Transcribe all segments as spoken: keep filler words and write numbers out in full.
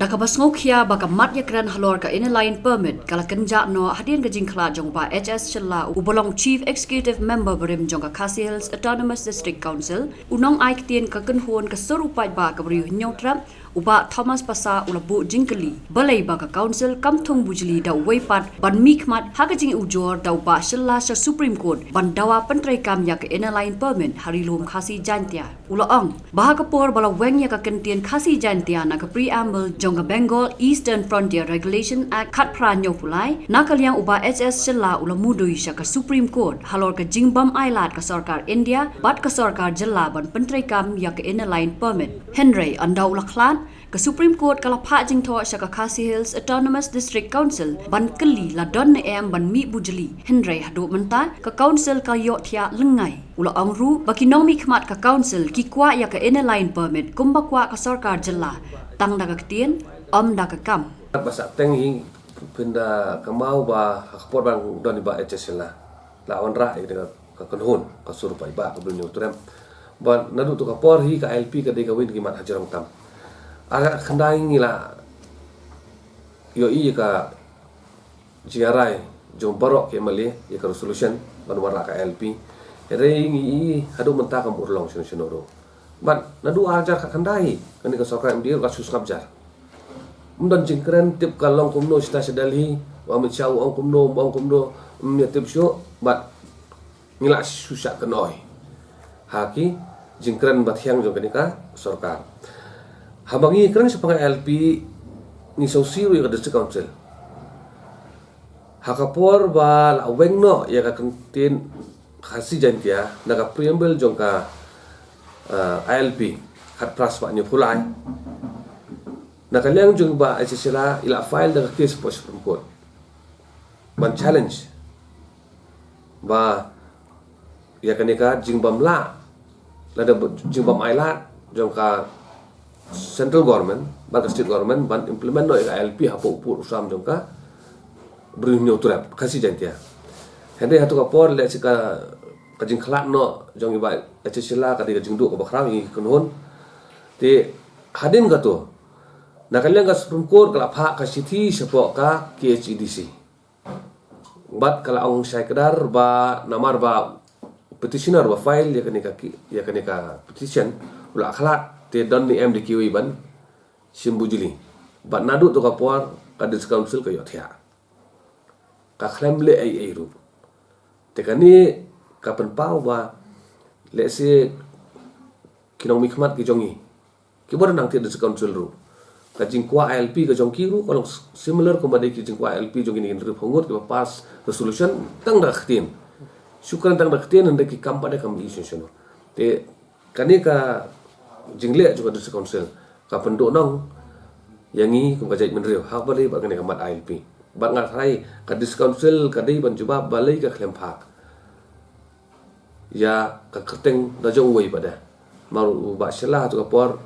Kaba sngewkhia ba ka mat ïakren halor ka Inner Line Permit ka la kynjah noh hadien ka jingkhlad jong u Bah H S Shylla, uba long Chief Executive Member barim jong ka Khasi Hills Autonomous District Council, u nongai ktien ka kynhun ka sur u paidbah ka Bri u Hynñiewtrep, u Bah Thomas Passah, u la buh jingkylli balei ba ka Council kam thung bujli da uwei pat ban mihkhmat ha ka jingujor da u Bah Shylla sha Supreme Court ban dawa pyntreikam ïa ka Inner Line Permit ha Ri Lum Khasi Jaiñtia. U la ong ba ha ka por ba la weng ïa ka kyntien Khasi Jaiñtia na ka preamble jong ka Bengal Eastern Frontier Regulation Act khatphra hynñiewphew lai, na ka liang u Bah H S Shylla u la mudui sha ka Supreme Court halor ka jingbym ailad ka sorkar India bad ka sorkar jylla ban pyntreikam ïa ka Inner Line Permit. Hynrei ynda u la khlad, ka Supreme Court ka la phah jingthoh sha ka Khasi Hills Autonomous District Council ban kylli la don ne em ban mih bujli. Hynrei haduh mynta ka Council ka ïohthiah lyngngai. U la ong ruh ba ki nongmihkhmat ka Council ki kwah ïa ka Inner Line Permit kumba kwah ka sorkar jylla, tang da ka ktien, ym da ka kam. Ba sah teng hi pynda ka maw ba ha ka por ba don i Bah H S Shylla la wanrah ïa ka kynhun ka sur u paidbah ka Bri u Hynñiewtrep. Ba naduh tu ka por hi ka I L P ka dei kawei na ki mat hajrong tam. Ar khyndai ngi la ïohi ïa ka jingïarai jong baroh ki M L A ïa ka resolution ban wanrah ka I L P. Hynrei ngi i haduh mynta kam urlong shano shano ruh. Bad naduh ar hajar khatkhyndai kane ka sorkar M D A ka shu sngap jar. Ym don jingkren, tip ka long kumno shata sha Delhi, u Amit Shah u ong kumno, u ong kumno, ym ïa tip shuh, bad ngi la shu shah kynoi ha ki jingkren ba thiang jong kane ka sorkar. Haba ngi kren shaphang I L P, ngi sngewsih ruh ïa ka District Council. Ha ka por ba la weng noh ïa ka kyntien Khasi Jaiñtia na ka preamble jong ka, eh, I L P khatphra spah hynñiewphew lai, na ka liang jong i Bah H S Shylla i la file da ka case hapoh Supreme Court ban challenge ba ïa kane ka jingbym lah lada jingbym ailad jong ka central government bad ka state government ban implement noh ïa ka I L P hapoh u pud u sam jong ka Bri u Hynñiewtrep, Khasi Jaiñtia. Hynrei ha tu ka por lehse ka, ka jingkhlad noh jong i Bah H S Shylla ka dei ka jingduh kaba khraw ïa ngi ki kynhun. Te hadien katu, na ka liang ka Supreme Court ka la phah ka shithi shapoh ka K H A D C. Bad ka la ong shai kdar ba namar ba petitioner ba file ïa kane ka ki, ïa kane ka petition u la khlad, te don ne em da kiwei ban shim bujli. Bad naduh tu ka por ka District Council ka ïohthiah, ka khlem leh ei ei ruh. Te kane ka pynpaw ba lehse ki nongmihkhmat ki jong ngi kiba don hangtei District Council ruh, ka jingkwah I L P ka jong ki ruh ka long similar kumba dei ki jingkwah I L P jong kine ki hynriewphew ngut kiba pass resolution tang da ka ktien. Shu kren tang da ka ktien, hynrei ki kam pat de kam i shano shano. Te kane ka jingleh jong ka District Council ka pynduhnong ïa ngi kum ka jaitbynriew ha kaba dei bad kane ka mat I L P. Bad nga tharai ka District Council ka dei ban jubab balei ka khlem phah ïa ka kyrteng da jong uwei pat de. Namar u Bah Shylla ha tu ka por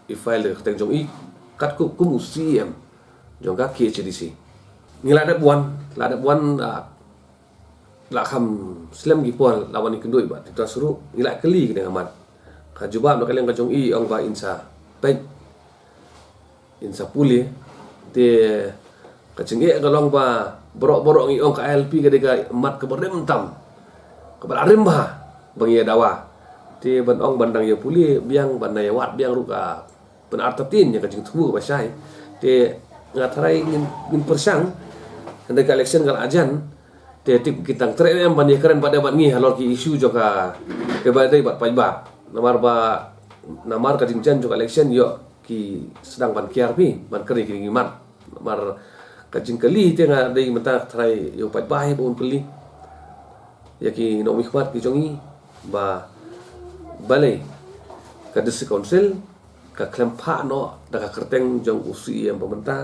i file da ka kyrteng jong i katkum kum u C E M jong ka K H A D C. Ngi la dep wan, la dep wan, ah, la kham slem ki por la wan ïakynduh bad Titas ruh, ngi la kylli kane ka mat. Ka jubab na ka liang ka jong i ong ba in sa peit, in sa pule. Te ka jingeh ka long ba baroh baroh ngi ong ka I L P ka dei ka mat kaba rim tam, kaba la rim bha ba ngi ïa dawa. Te ban ong ban dang ïa pule biang, ban ïa wad biang ruh ka pynartatien ïa ka jingthmu kaba shai. Te nga tharai ngin, ngin pyrshang, hynrei ka election ka la jan. Te tip ki tang treh em ban ïakren bad de bad ngi halor ki issue jong ka, kaba dei bad paidbah. Namar ba, namar ka jingjan jong ka election ïoh ki sdang ban kiar phi, ban kren ïa ki mat. Namar ka jingkylli te nga dei mynta tharai ïa u paidbah hi ba un kylli ïa ki nongmihkhmat ki jong i ba balei ka District Council ka khlem phah noh da ka kyrteng jong u C E M ba mynta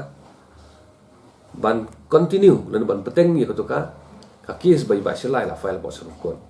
ban continue lane ban bteng ïa katu ka, ka case ba i Bah Shylla i la file hapoh Supreme Court.